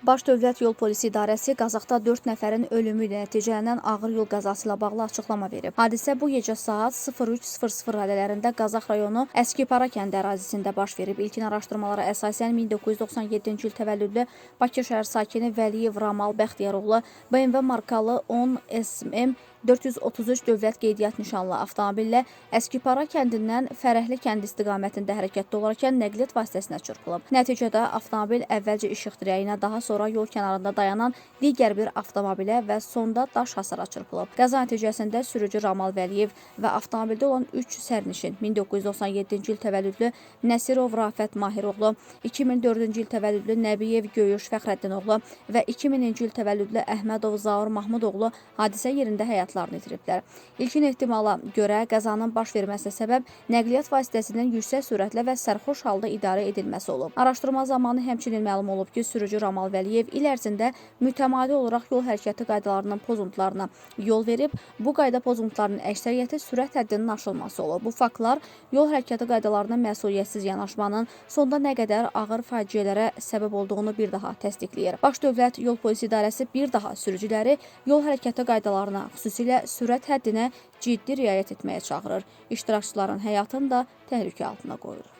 Baş Dövlət Yol Polisi İdarəsi Qazaxda 4 nəfərin ölümü ilə nəticələnən ağır yol qəzası ilə bağlı açıqlama verib. Hadisə bu gecə saat 03:00 radələrində Qazax rayonu Əskipara kəndi ərazisində baş verib. İlkin araşdırmalara əsasən 1997-ci il təvəllüdlü Bakı şəhər sakini Vəliyev Ramal Bəxtiyaroğlu BMW markalı 10 SM 433 dövlət qeydiyyat nişanlı avtomobillə Əskipara kəndindən Fərəhli kəndi istiqamətində hərəkətdə olarkən nəqliyyat vasitəsinə çırpılıb. Nəticədə avtomobil əvvəlcə işıq dirəyinə, daha sonra yol kənarında dayanan digər bir avtomobilə və sonda daş hasara çırpılıb. Qəza nəticəsində sürücü Ramal Vəliyev və avtomobildə olan 3 sərnişin 1997-ci il təvəllüdlü Nəsirov Rafət Mahiroğlu, 2004-cü il təvəllüdlü Nəbiyev Göyüş Fəxrəddinoğlu və 2000-ci il təvəllüdlü Əhmədov Zaur Mahmudoğlu hadisə yerində həyatlarını itiriblər. İlkin ehtimala görə qəzanın baş verməsinə səbəb nəqliyyat vasitəsinin yüksək sürətlə və sərxoş halda idarə edilməsi olub. Araşdırma zamanı həmçinin məlum olub ki, sürücü Ramal Vəliyev il ərzində mütəmadi olaraq yol hərəkəti qaydalarının pozuntularına yol verib. Bu qayda pozuntularının əksəriyyəti sürət həddinin aşılması olub. Bu faktlar yol hərəkəti qaydalarına məsuliyyətsiz yanaşmanın sonda nə qədər ağır faciələrə səbəb olduğunu bir daha təsdiqləyir. Baş Dövlət Yol Polisi İdarəsi bir daha sürücüləri yol hərəkəti qaydalarına, xüsusilə sürət həddinə ciddi riayət etməyə çağırır. İştirakçıların həyatını da təhlükə altına qoyur.